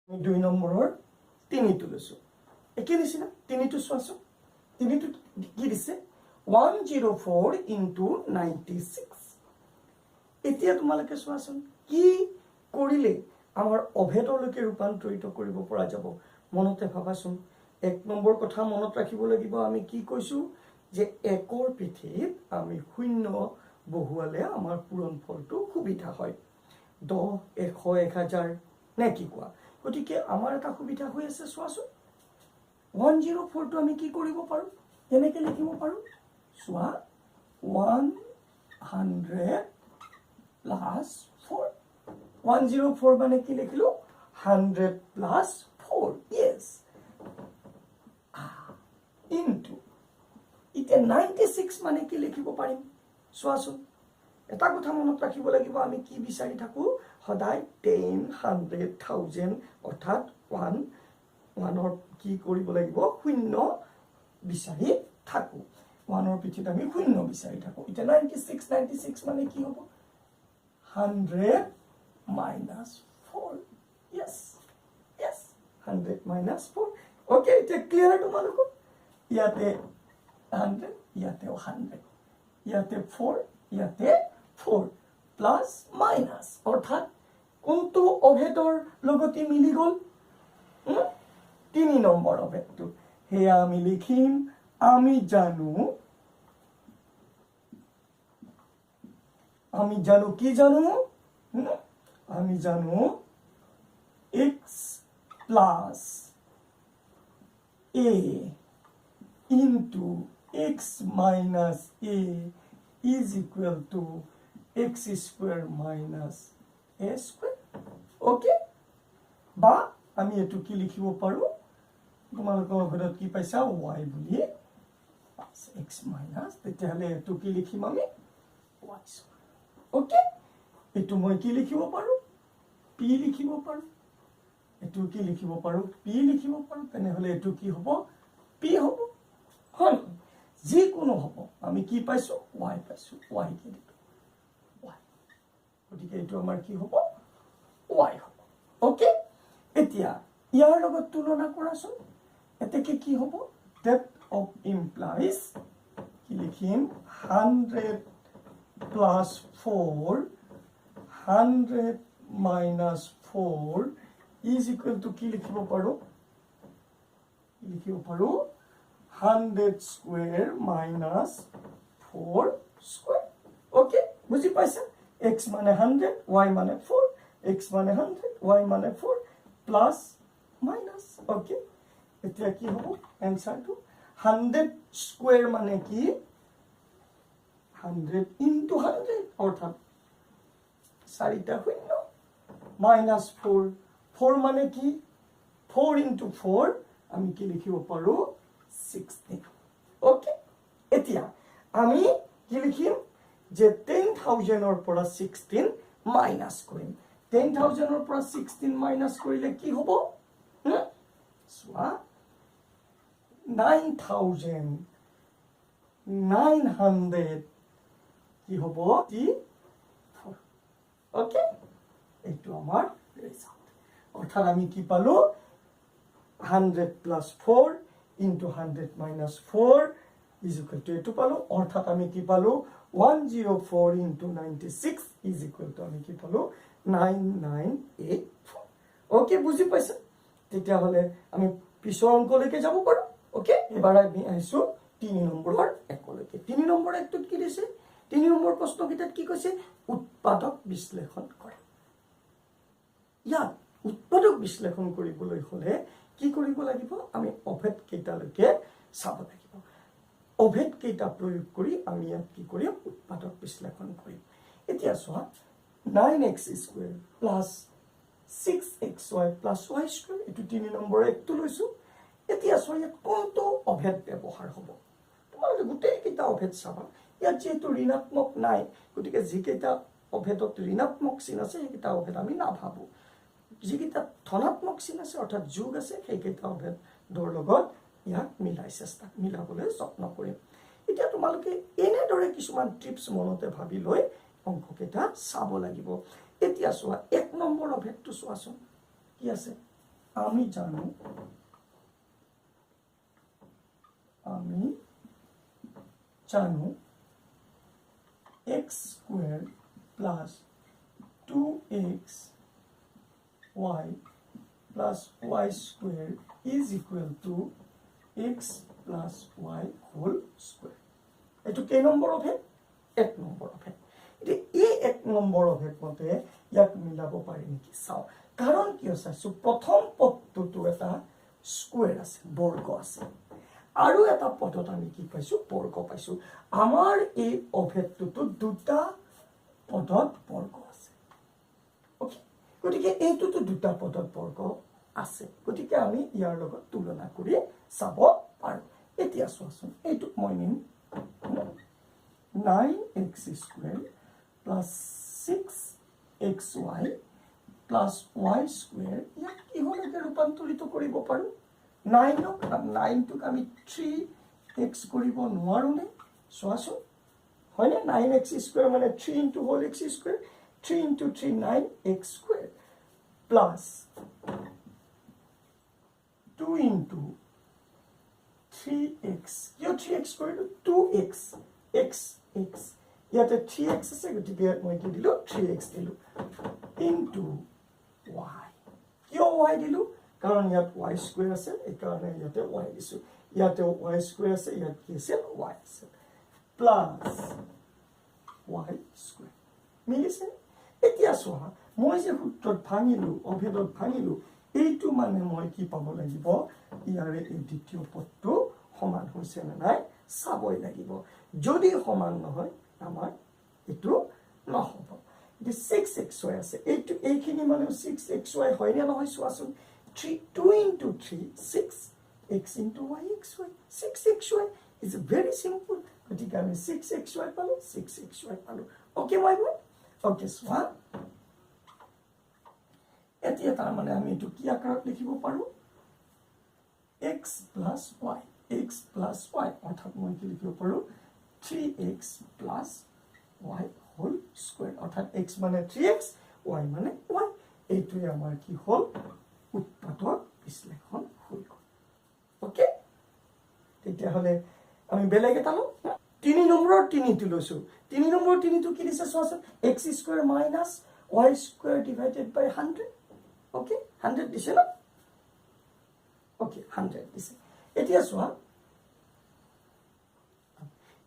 2 নম্বৰৰ তিনিটো লৈছোঁ। একে নিচিনা তিনিটো চোৱাচোন। তিনিটো কি দিছে? 104 into 96। এতিয়া তোমালোকে চোৱাচোন, কি কৰিলে আমাৰ অভেদলৈকে ৰূপান্তৰিত কৰিব পৰা যাব? মনতে ভাবাচোন। 1 নম্বৰ কথা মনত ৰাখিব লাগিব, আমি কি কৈছোঁ যে একৰ পিঠিত আমি শূন্য বহুৱালে আমাৰ পূৰণফলটো সুবিধা হয়। 10, 100, 1000, নে কি কোৱা? গতিকে আমাৰ এটা সুবিধা হৈ আছে। চোৱাচোন, 104টো আমি কি কৰিব পাৰোঁ, কেনেকৈ লিখিব পাৰোঁ চোৱা। 100 plus 4। 104 মানে কি লিখিলোঁ? 100 plus 4, yes, into এতিয়া 96 মানে কি লিখিব পাৰিম চোৱাচোন। এটা কথা মনত ৰাখিব লাগিব, আমি কি বিচাৰি থাকোঁ সদায়? 10, 100, 1000, অৰ্থাৎ ওৱান, ওৱানৰ কি কৰিব লাগিব? শূন্য বিচাৰি থাকোঁ। ওৱানৰ পিঠিত আমি শূন্য বিচাৰি থাকোঁ। এতিয়া 96, 96 মানে কি হ'ব? 100 minus 4। Yes, 100 minus 4, okay. এতিয়া ক্লিয়াৰ তোমালোকৰ? ইয়াতে 100, ইয়াতেও 100, ইয়াতে ফ'ৰ, ইয়াতে ফ'ৰ, প্লাছ মাইনাছ, অৰ্থাৎ কোনটো অভেদৰ লগতে মিলি গ'ল? 3 নম্বৰ অভেদটো। সেয়া আমি লিখিম, আমি জানো, কি জানো? আমি জানো x plus a into x minus a is equal to x square minus a square, okay? বা আমি এইটো কি লিখিব পাৰোঁ? তোমালোকৰ অভেদত কি পাইছা? ৱাই বুলি এক্স মাইনাছ, তেতিয়াহ'লে এইটো কি লিখিম আমি? Why square, okay. এইটো মই কি লিখিব পাৰোঁ? পি লিখিব পাৰোঁ। এইটো কি লিখিব পাৰোঁ? পি লিখিব পাৰোঁ। তেনেহ'লে এইটো কি হ'ব? পি হ'ব, হয় নহয়? যিকোনো হ'ব, আমি কি পাইছোঁ? ৱাই পাইছোঁ। ৱাই কে দিলোঁ, ৱাই। গতিকে এইটো আমাৰ কি হ'ব? ৱাই হ'ব, অ'কে। এতিয়া ইয়াৰ লগত তুলনা কৰাচোন। এতেকে কি হ'ব? ডেট অফ ইমপ্লাইজ কি লিখিম? 100 plus 4, 100 minus 4 is equal to কি লিখিব পাৰোঁ? কি লিখিব পাৰোঁ? 100 square minus 4 square, okay. বুজি পাইছা? এক্স মানে 100, ৱাই মানে ফ'ৰ। এক্স মানে 100, ৱাই মানে ফ'ৰ, প্লাছ মাইনাছ, অ'কে। এতিয়া কি হ'ব এনচাৰটো? 100 স্কুৱেৰ মানে কি? 100 ইনটু 100, অৰ্থাৎ চাৰিটা শূন্য, মাইনাছ ফ'ৰ। ফ'ৰ মানে কি? ফ'ৰ ইনটু ফ'ৰ, আমি কি লিখিব পাৰোঁ? 16, অ'কে। এতিয়া আমি কি লিখিম যে 10,000ৰ পৰা 16 মাইনাছ কৰিম। 10,000ৰ পৰা 16 মাইনাছ কৰিলে কি হ'ব? চোৱা, 9900 কি হ'ব? 4, অ'কে। এইটো আমাৰ ৰিজাল্ট। অৰ্থাৎ আমি কি পালোঁ? 100 plus 4 into 100 minus 4 is equal to এইটো পালোঁ। অৰ্থাৎ আমি কি পালোঁ? 104 into 96 is equal to আমি কি পালোঁ? 9984, okay. বুজি পাইছা? তেতিয়াহ'লে আমি পিছৰ অংকলৈকে যাব পাৰোঁ, অ'কে। এবাৰ আমি আহিছোঁ 3 নম্বৰৰ 1লৈকে। 3 নম্বৰ 1টোত কি দিছে? 3 নম্বৰ প্ৰশ্নকেইটাত কি কৈছে? উৎপাদক বিশ্লেষণ কৰা। ইয়াত উৎপাদক বিশ্লেষণ কৰিবলৈ হ'লে কি কৰিব লাগিব? আমি অভেদ কেইটালৈকে চাব লাগিব। অভেদ কেইটা প্ৰয়োগ কৰি আমি ইয়াত কি কৰিম? উৎপাদক বিশ্লেষণ কৰিম। এতিয়া চোৱা, 9 x square plus 6 x y plus y square, এইটো 3 নম্বৰ 1টো লৈছোঁ। এতিয়া চোৱা, ইয়াত কোনটো অভেদ ব্যৱহাৰ হ'ব? তোমালোকে গোটেইকেইটা অভেদ চাবা। ইয়াত যিহেতু ঋণাত্মক নাই, গতিকে যিকেইটা অভেদত ঋণাত্মক চিন আছে, সেইকেইটা অভেদ আমি নাভাবোঁ। যিকেইটা ধনাত্মক চিন আছে, অৰ্থাৎ যোগ আছে, সেইকেইটা অভেদৰ লগত ইয়াক মিলাবলৈ যত্ন কৰিম। এতিয়া তোমালোকে এনেদৰে কিছুমান টিপছ মনতে ভাবি লৈ অংককেইটা চাব লাগিব। এতিয়া চোৱা, 1 নম্বৰ অভেদটো চোৱাচোন কি আছে। আমি জানো, আমি জানো x square plus two x y plus y square is equal to x plus y whole square. এইটো কেই নম্বৰ অভেদ? এক নম্বৰ অভেদ। এতিয়া এই এক নম্বৰ অভেদ মতে ইয়াক মিলাব পাৰি নেকি চাওঁ। কাৰণ কিয় চাইছোঁ, প্ৰথম পদটোতো এটা স্কুৱেৰ আছে, বৰ্গ আছে, আৰু এটা পদত আমি কি পাইছোঁ? বৰ্গ পাইছোঁ। আমাৰ এই অভেদটোতো দুটা পদত বৰ্গ আছে। অ'কে, গতিকে এইটোতো দুটা পদত বৰ্গ আছে, গতিকে আমি ইয়াৰ লগত তুলনা কৰি চাব পাৰোঁ। এতিয়া চোৱাচোন, এইটোক মই নিম nine x square plus six x y plus y square. ইয়াক কিহলৈকে ৰূপান্তৰিত কৰিব পাৰোঁ? নাইনক, নাইনটোক আমি থ্ৰী এক্স কৰিব নোৱাৰোঁনে? চোৱাচোন, হয়নে? নাইন এক্স স্কুৱেৰ মানে three into whole x square, three into three nine x square plus two into three x। কিয় থ্ৰী এক্স কৰিলোঁ? টু এক্স এক্স এক্স, ইয়াতে থ্ৰী এক্স আছে, গতিকে মই কি দিলোঁ? থ্ৰী এক্স দিলোঁ। ইনটু ৱাই, কিয় ৱাই দিলোঁ? কাৰণ ইয়াত ৱাই স্কুৱেৰ আছে, এইকাৰণে ইয়াতে ৱাই দিছোঁ। ইয়াতে ৱাই স্কুৱেৰ আছে, ইয়াত কি আছিল? ৱাই আছিল, প্লাছ ৱাই স্কুৱেৰ। মিলিছে? এতিয়া চোৱা, মই যে সূত্ৰত ভাঙিলোঁ, অভেদত ভাঙিলোঁ, এইটো মানে মই কি পাব লাগিব? ইয়াৰে এই দ্বিতীয় পদটো সমান হৈছে নে নাই চাবই লাগিব। যদি সমান নহয়, আমাৰ এইটো নহ'ব। এতিয়া ছিক্স এক্স ৱাই আছে, এইটো এইখিনি মানে ছিক্স এক্স ৱাই হয়নে নহয় চোৱাচোন। Three, two into three six, x into y x y, six x y is very simple. গতিকে আমি ছিক্স এক্স ৱাই পালোঁ, ছিক্স এক্স ৱাই পালোঁ। অ'কে, মই অ'কে, চোৱা, এতিয়া তাৰমানে আমি এইটো কি আকাৰত লিখিব পাৰোঁ? X plus y, x plus y, অৰ্থাৎ মই কি লিখিব পাৰোঁ? Three x plus y whole square, অৰ্থাৎ এক্স মানে থ্ৰী এক্স, ৱাই মানে ৱাই। এইটোৱে আমাৰ কি হ'ল? উৎপাদক বিশ্লেষণ হৈ গ'ল। অ'কে, তেতিয়াহ'লে আমি বেলেগ এটা লওঁ। তিনি নম্বৰৰ তিনিটো লৈছোঁ। তিনি নম্বৰৰ তিনিটো কি দিছে চোৱাচোন। X square minus y square divided by 100। Okay, 100 দিছে ন? অ'কে, 100 দিছে। এতিয়া চোৱা,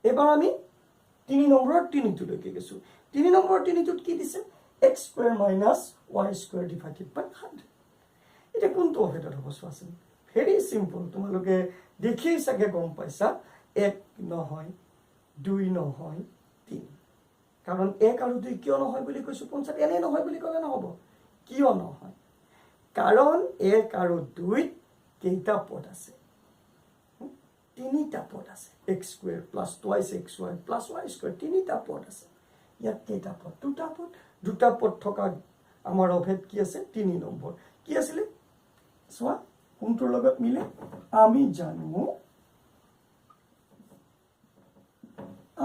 এইবাৰ আমি তিনি নম্বৰৰ তিনিটোলৈকে গৈছোঁ। তিনি নম্বৰৰ তিনিটোত কি দিছে? X square minus y square divided by 100। এতিয়া কোনটো অভেদত হ'ব চোৱাচোন। ভেৰি চিম্পল, তোমালোকে দেখিয়েই চাগে গম পাইছা। এক নহয়, দুই নহয়, তিনি। কাৰণ এক আৰু দুই কিয় নহয় বুলি কৈছোঁ? পঞ্চায়ত এনেই নহয় বুলি ক'লে নহ'ব। কিয় নহয়? কাৰণ এক আৰু দুইত কেইটা পদ আছে? তিনিটা পদ আছে। X square plus twice x y plus y square, তিনিটা পদ আছে। ইয়াত কেইটা পদ? দুটা পদ। দুটা পদ থকা আমাৰ অভেদ কি আছে? তিনি নম্বৰ কি আছিলে চোৱা, কোনটোৰ লগত মিলে। আমি জানো,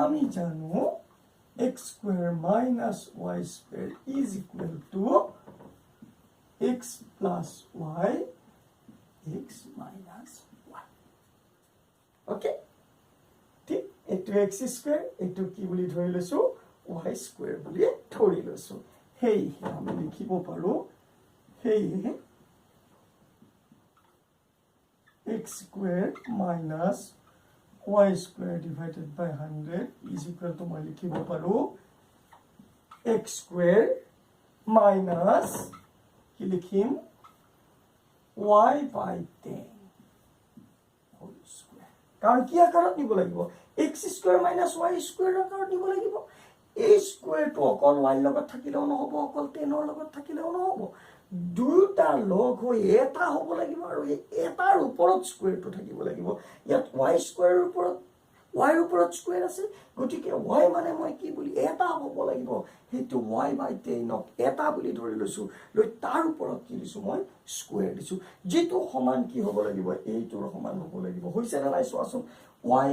আমি জানো x square minus y square is equal to x plus y x minus y। Okay, ঠিক, এইটো এক্স স্কুৱেৰ, এইটো কি বুলি ধৰি লৈছোঁ? ৱাই স্কুৱেৰ বুলি ধৰি লৈছোঁ। সেয়েহে আমি লিখিব পাৰোঁ, সেয়েহে x square minus y square divided by 100 is equal to মই লিখিব পাৰোঁ এক্স স্কুৱেৰ মাইনাছ কি লিখিম? Y by 10 whole square। কাৰণ কি আকাৰত নিব লাগিব? X square minus y square আকাৰত নিব লাগিব। এই স্কুৱেৰটো অকল ৱাইৰ লগত থাকিলেও নহ'ব, অকল টেনৰ লগত থাকিলেও নহ'ব। দুয়োটা লগ হৈ এটা হ'ব লাগিব আৰু এই এটাৰ ওপৰত স্কুৱেৰটো থাকিব লাগিব। ইয়াত ৱাই স্কুৱেৰৰ ওপৰত, ৱাইৰ ওপৰত স্কুৱেৰ আছে, গতিকে ৱাই মানে মই কি বুলি এটা হ'ব লাগিব, সেইটো ৱাই বাই টেনক এটা বুলি ধৰি লৈছোঁ। লৈ তাৰ ওপৰত কি দিছোঁ মই? স্কুৱেৰ দিছোঁ, যিটো সমান কি হ'ব লাগিব? এইটোৰ সমান হ'ব লাগিব। হৈছে নে নাই চোৱাচোন। ৱাই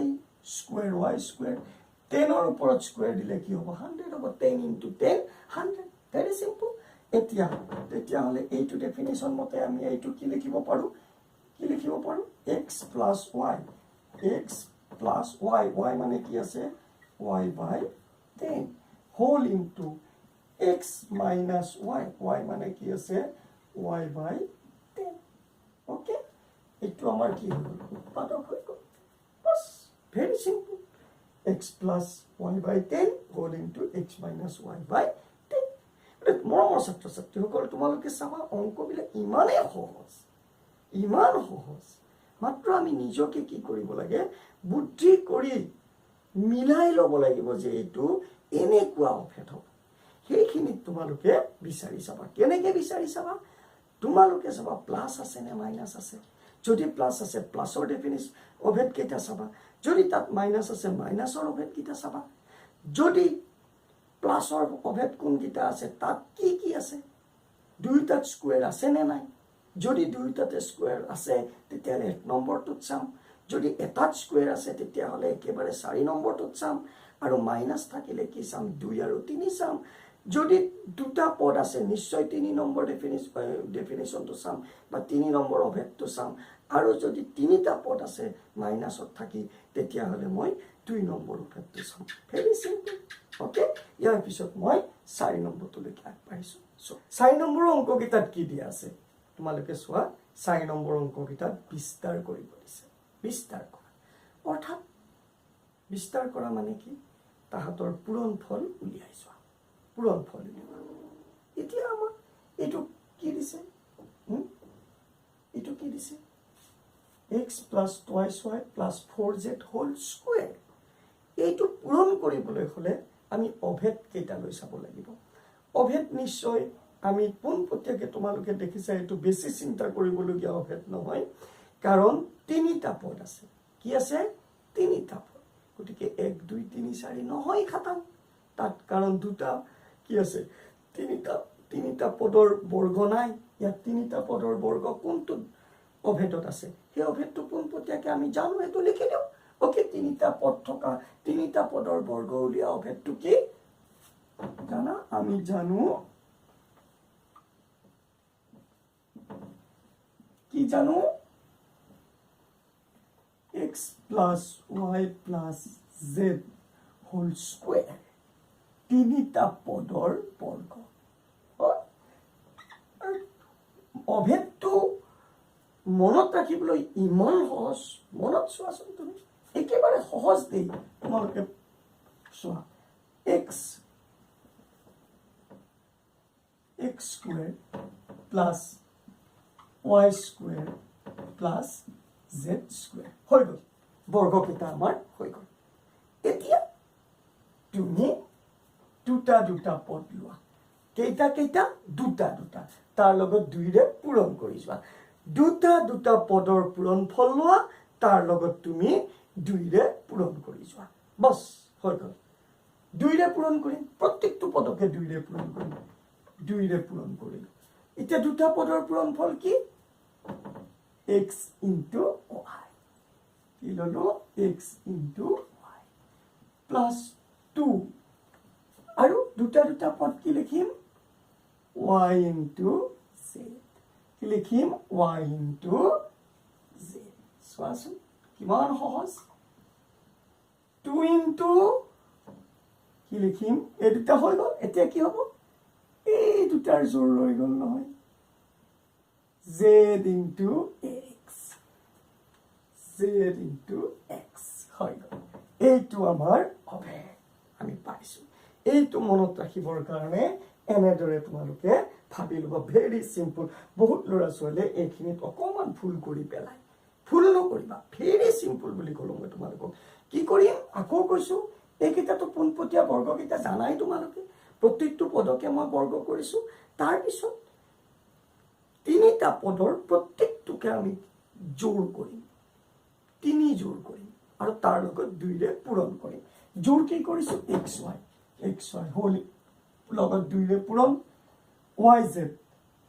স্কুৱেৰ, ৱাই স্কুৱেৰ, টেনৰ ওপৰত স্কুৱেৰ দিলে কি হ'ব? 100 হ'ব। 10 into 10 100, very simple. এতিয়া তেতিয়াহ'লে এইটো ডেফিনেশ্যন মতে আমি এইটো কি লিখিব পাৰোঁ? কি লিখিব পাৰোঁ? X plus y, x plus y, y মানে কি আছে? Y by 10 whole into x minus y, y মানে কি আছে? ৱাই বাই 10। অ'কে, এইটো আমাৰ কি হৈ গ'ল? উৎপাদক হৈ গ'ল। Bus, very simple. X plus y by 10 whole into x minus y by 10। মৰমৰ ছাত্ৰ ছাত্ৰীসকল, তোমালোকে চাবা, অংকবিলাক ইমানেই সহজ, ইমান সহজ। মাত্ৰ আমি নিজকে কি কৰিব লাগে? বুদ্ধি কৰি মিলাই ল'ব লাগিব যে এইটো এনেকুৱা অভেদ হ'ব। সেইখিনিত তোমালোকে বিচাৰি চাবা। কেনেকৈ বিচাৰি চাবা? তোমালোকে চাবা প্লাছ আছে নে মাইনাছ আছে। যদি প্লাছ আছে, প্লাছৰ ডেফিনিশ্যন অভেদকেইটা চাবা। যদি তাত মাইনাছ আছে, মাইনাছৰ অভেদকেইটা চাবা। যদি প্লাছৰ অভেদ কোনকেইটা আছে, তাত কি কি আছে, দুয়োটাত স্কুৱেৰ আছে নে নাই। যদি দুয়োটাতে স্কুৱেৰ আছে, তেতিয়াহ'লে 1 নম্বৰটোত চাম। যদি এটাত স্কুৱেৰ আছে, তেতিয়াহ'লে একেবাৰে 4 নম্বৰটোত চাম। আৰু মাইনাছ থাকিলে কি চাম? 2 আৰু 3 চাম। যদি দুটা পদ আছে, নিশ্চয় 3 নম্বৰ ডেফিনেশ্যনটো চাম বা 3 নম্বৰ অভেদটো চাম। আৰু যদি তিনিটা পদ আছে মাইনাছত থাকি, তেতিয়াহ'লে মই 2 নম্বৰ অভেদটো চাম। Very simple. Okay, ইয়াৰ পিছত মই 4 নম্বৰটোলৈকে আগবাঢ়িছোঁ। চ' 4 নম্বৰৰ অংককেইটাত কি দিয়া আছে তোমালোকে চোৱা। 4 নম্বৰ অংককেইটাত বিস্তাৰ কৰিব দিছে। বিস্তাৰ কৰা অৰ্থাৎ, বিস্তাৰ কৰা মানে কি? তাহাঁতৰ পূৰণফল উলিয়াই যোৱা, পূৰণফল উলিওৱা। এতিয়া আমাক এইটো কি দিছে? এইটো কি দিছে? X plus twice y plus four z whole square। এইটো পূৰণ কৰিবলৈ হ'লে আমি অভেদ কেইটালৈ চাব লাগিব। অভেদ নিশ্চয় আমি পোনপটীয়াকৈ তোমালোকে দেখিছা, এইটো বেছি চিন্তা কৰিবলগীয়া অভেদ নহয়, কাৰণ তিনিটা পদ আছে। কি আছে? তিনিটা পদ। গতিকে 1, 2, 3, 4 নহয়, খাটাং তাত, কাৰণ দুটা কি আছে? তিনিটা। তিনিটা পদৰ বৰ্গ নাই ইয়াত। তিনিটা পদৰ বৰ্গ কোনটো অভেদত আছে, সেই অভেদটো পোনপটীয়াকৈ আমি জানো, সেইটো লিখি দিওঁ। অ'কে, তিনিটা পদ থকা, তিনিটা পদৰ বৰ্গ উলিওৱা অভেদটো কি জানা? আমি জানো। কি জানো? X plus y plus z whole square, তিনিটা পদৰ বৰ্গ হয়। আৰু অভেদটো মনত ৰাখিবলৈ ইমান সহজ। মনত চোৱাচোন তুমি, একেবাৰে সহজ দেই। তোমালোকে চোৱা, x square plus y square plus z square হৈ গ'ল। বৰ্গকেইটা আমাৰ হৈ গ'ল। এতিয়া তুমি দুটা দুটা পদ লোৱা। কেইটা কেইটা? দুটা দুটা। তাৰ লগত দুইৰে পূৰণ কৰি যোৱা। দুটা দুটা পদৰ পূৰণফল লোৱা, তাৰ লগত তুমি দুইৰে পূৰণ কৰি যোৱা। বছ, হৈ গ'ল। দুইৰে পূৰণ কৰিম, প্ৰত্যেকটো পদকে দুইৰে পূৰণ কৰিম। দুইৰে পূৰণ কৰিলোঁ। এতিয়া দুটা পদৰ পূৰণফল কি? X into why. কি ল'লো? X into y plus two। আৰু দুটা দুটা পদ কি লিখিম? Why into Z. কি লিখিম? Why into Z. চোৱাচোন কিমান সহজ। টু ইনটু কি লিখিম? এই দুটা হৈ গ'ল। এতিয়া কি হ'ব? এই দুটাৰ জোৰ ৰৈ গ'ল নহয়। Z into x, z into x হৈ গ'ল। এইটো আমাৰ অভেদ আমি পাইছোঁ। এইটো মনত ৰাখিবৰ কাৰণে এনেদৰে তোমালোকে ভাবি ল'বা। Very simple. বহুত ল'ৰা ছোৱালীয়ে এইখিনিত অকণমান ভুল কৰি পেলায়। ভুল নকৰিবা। ভেৰি চিম্পুল বুলি ক'লোঁ মই তোমালোকক। কি কৰিম? আকৌ কৈছোঁ, এইকেইটাতো পোনপটীয়া বৰ্গকেইটা জানাই তোমালোকে। প্ৰত্যেকটো পদকে মই বৰ্গ কৰিছোঁ। তাৰপিছত তিনিটা পদৰ প্ৰত্যেকটোকে আমি জোৰ কৰিম, তিনি জোৰ কৰিম আৰু তাৰ লগত দুইৰে পূৰণ কৰিম। জোৰ কি কৰিছোঁ? X y, x y whole লগত দুইৰে পূৰণ, why Z,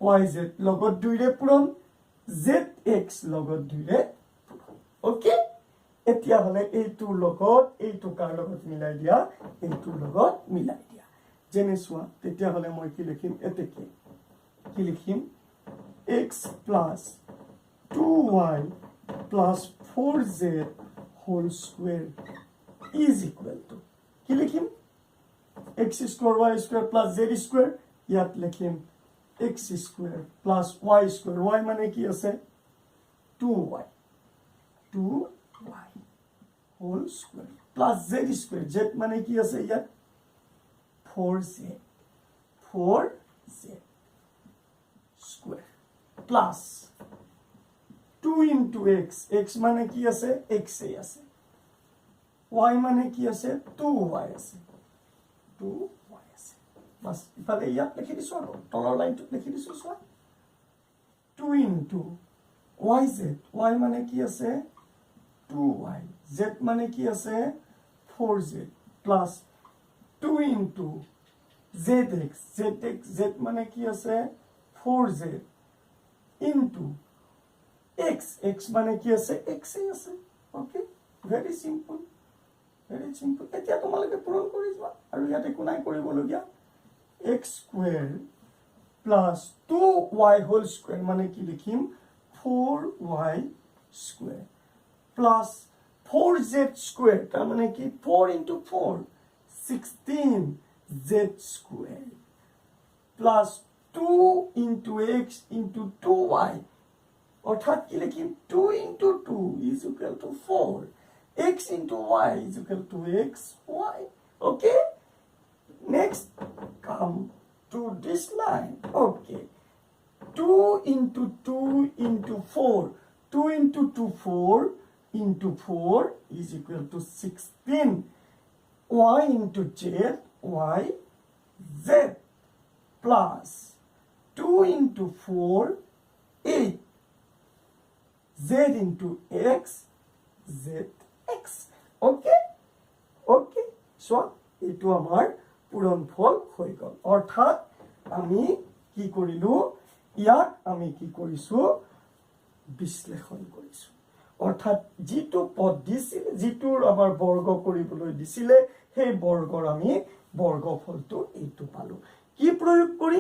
why Z লগত দুইৰে পূৰণ, জেড এক্স লগত দুইৰে পূৰণ। অ'কে, এতিয়াহ'লে এইটোৰ লগত এইটো কাৰ লগত মিলাই দিয়া? এইটোৰ লগত মিলাই দিয়া। যেনে চোৱা, তেতিয়াহ'লে মই কি লিখিম? এতেকে কি লিখিম? X plus two y plus four z whole square is equal to কি লিখিম? X square y square plus z square. ইয়াত লিখিম x square plus y square. Y মানে কি আছে? Two y, two y whole square plus z square. Z মানে কি আছে ইয়াত? Four z, four z square plus two into x. X মানে কি আছে? এক্স এ আছে। ৱাই মানে কি আছে? টু ৱাই আছে, টু ৱাই আছে। বাছ, ইফালে ইয়াত লিখি দিছোঁ আৰু তলৰ লাইনটোত লিখি দিছোঁ। চোৱা, two into y z. Y মানে কি আছে? Two Y. জেড মানে কি আছে? Four z plus two into z x. Z x, z মানে কি আছে? Four z into x. X মানে কি আছে? এক্সেই আছে। Okay, very simple, very simple. এতিয়া তোমালোকে পূৰণ কৰি যোৱা আৰু ইয়াত একো নাই কৰিবলগীয়া। X square plus two y whole square মানে কি লিখিম? Four y square plus four z square, তাৰমানে কি? Four into four, 16 z square plus two into x into two y, অৰ্থাৎ কি লিখিম? Two into two is equal to four, x into y is equal to x y. Okay, next come to this line. Okay, 2 into 2 into 4, 2 into 2, 4 into 4 is equal to 16, y into z, y z plus 2 into 4, 8, z into x, z x. Okay, okay. চোৱা, এইটো আমাৰ পূৰণফল হৈ গ'ল। অৰ্থাৎ আমি কি কৰিলোঁ? ইয়াক আমি কি কৰিছোঁ? বিশ্লেষণ কৰিছোঁ। অৰ্থাৎ যিটো পদ দিছিলে, যিটোৰ আমাৰ বৰ্গ কৰিবলৈ দিছিলে, সেই বৰ্গৰ আমি বৰ্গফলটো এইটো পালোঁ। কি প্ৰয়োগ কৰি?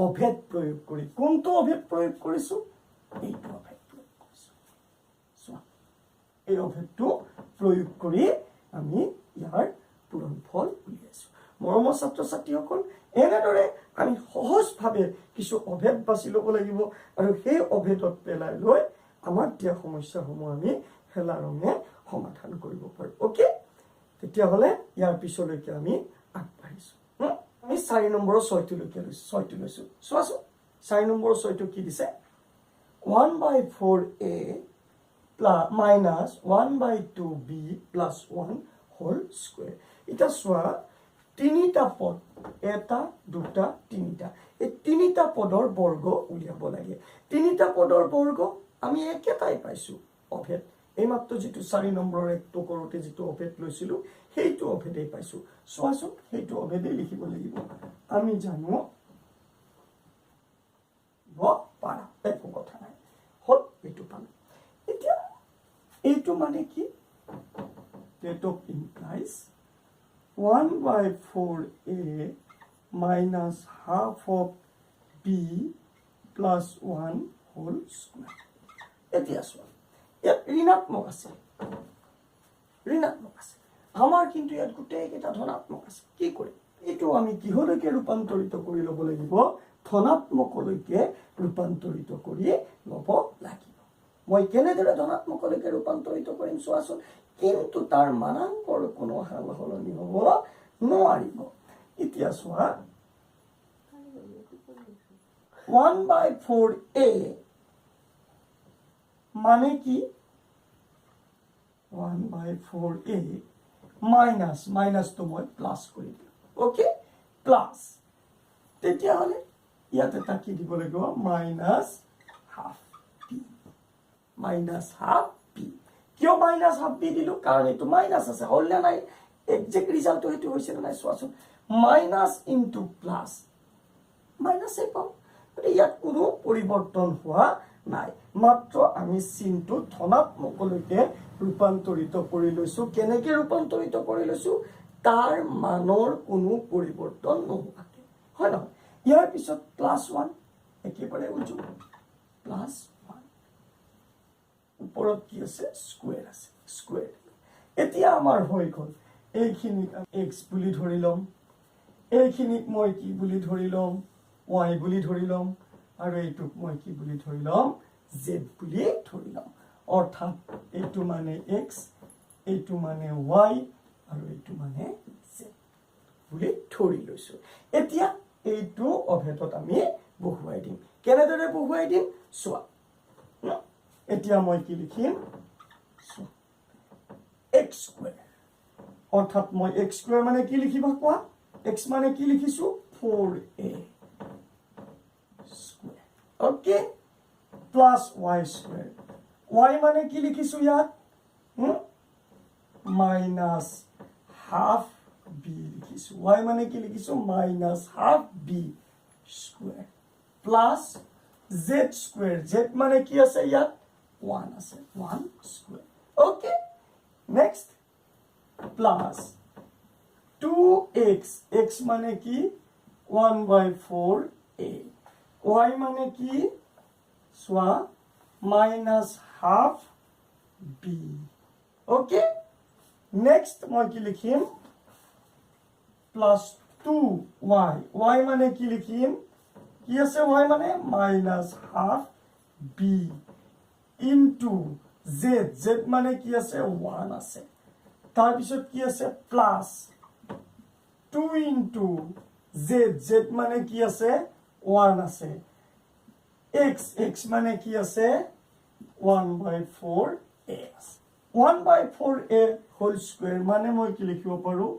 অভেদ প্ৰয়োগ কৰি। কোনটো অভেদ প্ৰয়োগ কৰিছোঁ? এইটো অভেদ প্ৰয়োগ কৰিছোঁ। চোৱা, এই অভেদটো প্ৰয়োগ কৰি আমি ইয়াৰ পূৰণফল উলিয়াইছোঁ। মৰমৰ ছাত্ৰ ছাত্ৰীসকল, এনেদৰে আমি সহজভাৱে কিছু অভেদ বাছি ল'ব লাগিব আৰু সেই অভেদত পেলাই লৈ আমাক দিয়া সমস্যাসমূহ আমি হেলাৰঙে সমাধান কৰিব পাৰোঁ। অ'কে, তেতিয়াহ'লে ইয়াৰ পিছলৈকে আমি আগবাঢ়িছোঁ। আমি 4 নম্বৰৰ ছয়টোলৈকে লৈছোঁ, ছয়টো লৈছোঁ। চোৱাচোন, 4 নম্বৰৰ ছয়টো কি দিছে? One by four a plus minus one by two b plus one whole square. এতিয়া চোৱা, তিনিটা পদ, এটা, দুটা, তিনিটা, এই তিনিটা পদৰ বৰ্গ উলিয়াব লাগে। তিনিটা পদৰ বৰ্গ আমি একেটাই পাইছোঁ অভেদ। এইমাত্ৰ যিটো 4 নম্বৰৰ একটো কৰোঁতে যিটো অভেদ লৈছিলোঁ, সেইটো অভেদেই পাইছোঁ। চোৱাচোন, সেইটো অভেদেই লিখিব লাগিব। আমি জানো পাৰা, একো কথা নাই। হ'ল, এইটো পালোঁ। এতিয়া এইটো মানে কি? That of implies 1 by 4a minus half of b plus 1 whole square. এতিয়া চোৱা, ইয়াত ঋণাত্মক আছে, ঋণাত্মক আছে আমাৰ, কিন্তু ইয়াত গোটেইকেইটা ধনাত্মক আছে। কি কৰিম? এইটো আমি কিহলৈকে ৰূপান্তৰিত কৰি ল'ব লাগিব? ধনাত্মকলৈকে ৰূপান্তৰিত কৰি ল'ব লাগিব। মই কেনেদৰে ধনাত্মকলৈকে ৰূপান্তৰিত কৰিম চোৱাচোন। কিন্তু তাৰ মানাংকৰ কোনো সাল সলনি হ'ব নোৱাৰিব। এতিয়া চোৱা, ওৱান বাই ফ'ৰ এ মানে কি? One by four a minus, মাইনাছটো মই প্লাছ কৰি দিলোঁ। অ'কে, প্লাছ, তেতিয়াহ'লে ইয়াত এটা কি দিব লাগিব? Minus half b, minus half b. কিয় মাইনাছ হাফ বি দিলোঁ? কাৰণ এইটো মাইনাছ আছে। হ'ল নে নাই? একজেক্ট ৰিজাল্টটো সেইটো হৈছে নে নাই চোৱাচোন। মাইনাছ ইনটু প্লাছ মাইনাছেই পাম। গতিকে ইয়াত কোনো পৰিৱৰ্তন হোৱা নাই, মাত্ৰ আমি চিনটো ধনাত্মকলৈকে ৰূপান্তৰিত কৰি লৈছোঁ। কেনেকে ৰূপান্তৰিত কৰি লৈছোঁ? তাৰ মানৰ কোনো পৰিৱৰ্তন নোহোৱাকে, হয় নহয়? ইয়াৰ পিছত প্লাছ ওৱান। একেবাৰে উজু, প্লাছ ওৱান। ওপৰত কি আছে? স্কুৱেৰ আছে, স্কুৱেৰ। এতিয়া আমাৰ হৈ গ'ল। এইখিনিক এক্স বুলি ধৰি ল'ম, এইখিনিক মই কি বুলি ধৰি ল'ম? ৱাই বুলি ধৰি ল'ম। আৰু এইটোক মই কি বুলি ধৰি ল'ম? জেড বুলি ধৰি ল'ম। অৰ্থাৎ এইটো মানে এক্স, এইটো মানে ৱাই আৰু এইটো মানে জেড বুলি ধৰি লৈছো। এতিয়া এইটো অভেদত আমি বহুৱাই দিম। কেনেদৰে বহুৱাই দিম চোৱা। এতিয়া মই কি লিখিম চোৱা। এক্স স্কুৱেৰ, অৰ্থাৎ মই এক্স স্কুৱেৰ মানে কি লিখিবা কোৱা? এক্স মানে কি লিখিছো? Four a square, okay, plus y square. Y মানে কি লিখিছো ইয়াত? মাইনাছ হাফ বি লিখিছো। ৱাই মানে কি লিখিছো? Minus half b square plus z square. Z মানে কি আছে ইয়াত? ওৱান আছে, one square, okay. Next, plus two x. X মানে কি? One by four a. Y মানে কি চোৱা, minus half b. Okay, next মই কি লিখিম? Plus two Y. ৱাই মানে কি লিখিম? কি আছে ৱাই মানে? Minus half b into z. Z মানে কি আছে? ওৱান আছে। তাৰপিছত কি আছে? Plus two into z. Z মানে কি আছে? ওৱান আছে। এক্স, এক্স মানে কি আছে? ওৱান বাই ফ'ৰ এ আছে। One by four a whole square মানে মই কি লিখিব পাৰোঁ?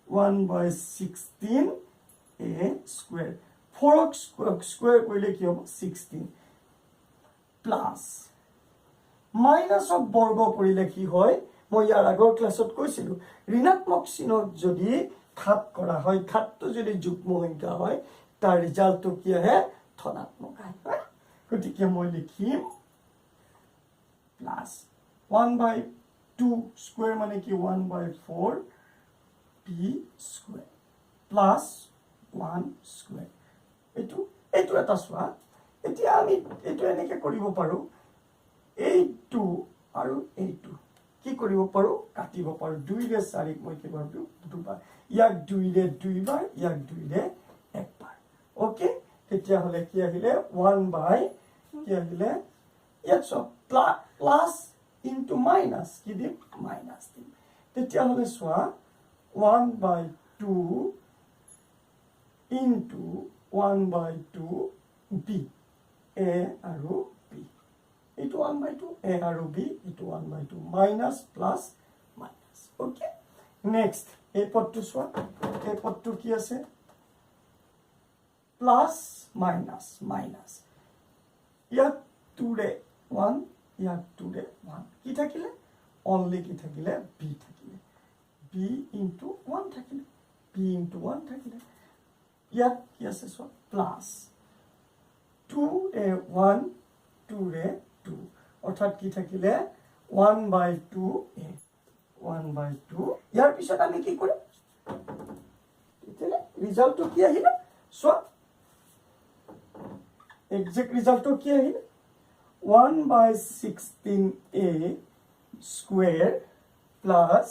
One by 16 a square. ফ'ৰক square কৰিলে কি হ'ব? 16। প্লাছ মাইনাছক বৰ্গ কৰিলে কি হয়? মই ইয়াৰ আগৰ ক্লাছত কৈছিলোঁ, ঋণাত্মক চিহ্নত যদি ঘাত কৰা হয়, ঘাতটো যদি যুগ্ম সংখ্যা হয়, তাৰ ৰিজাল্টটো কি আহে? ধনাত্মক আহে, হয়? গতিকে মই লিখিম plus one by two square মানে কি? One by four b square plus one square. এইটো এটা চোৱা। এতিয়া আমি এইটো এনেকৈ কৰিব পাৰোঁ, এইটো আৰু এইটো কি কৰিব পাৰোঁ? কাটিব পাৰোঁ। দুইৰে চাৰিক মই কি পাৰোঁ? দুবাৰ। ইয়াক দুইৰে দুইবাৰ, ইয়াক দুইৰে একবাৰ। অ'কে, তেতিয়াহ'লে কি আহিলে? ওৱান বাই কি আহিলে ইয়াত? চোৱা, প্লাছ ইনটু মাইনাছ কি দিম? মাইনাছ দিম। তেতিয়াহ'লে চোৱা, one by two into one by two b, a আৰু বি। এইটো ওৱান বাই টু এ আৰু বি, এইটো one by two, minus plus minus. Okay, next এই পদটো চোৱা। এই পদটো কি আছে? Plus minus minus. ইয়াত টুৰে ওৱান, ইয়াত টুৰে ওৱান। কি থাকিলে? অনলি কি থাকিলে? বি থাকিলে। বি ইনটু ওৱান থাকিলে, বি ইনটু ওৱান থাকিলে। ইয়াত কি আছে চোৱা, প্লাছ টুৰে ওৱান, টুৰে টু, অৰ্থাৎ কি থাকিলে? One by two a, one by two. ইয়াৰ পিছত আমি কি কৰিম? তেতিয়াহ'লে ৰিজাল্টটো কি আহিলে চোৱা। একজেক্ট ৰিজাল্টটো কি আহিলে? One by 16 a square plus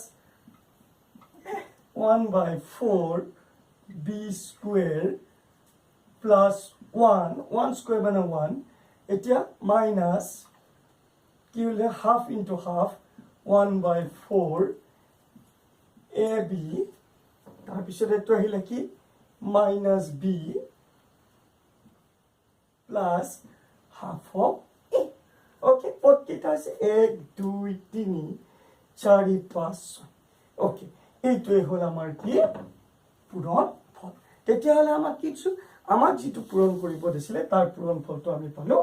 one by four b square plus one. One square মানে ওৱান। এতিয়া মাইনাছ কি হ'লে? Half into half, one by four a b। তাৰপিছত এইটো আহিলে কি? Minus b plus half of a. Okay, পদ কেইটা আছে? এক, দুই, তিনি, চাৰি, পাঁচ, ছয়। অ'কে, এইটোৱে হ'ল আমাৰ কি? পূৰণ ফল। তেতিয়াহ'লে আমাক কি দিছোঁ? আমাক যিটো পূৰণ কৰিব দিছিলে, তাৰ পূৰণ ফলটো আমি পালোঁ।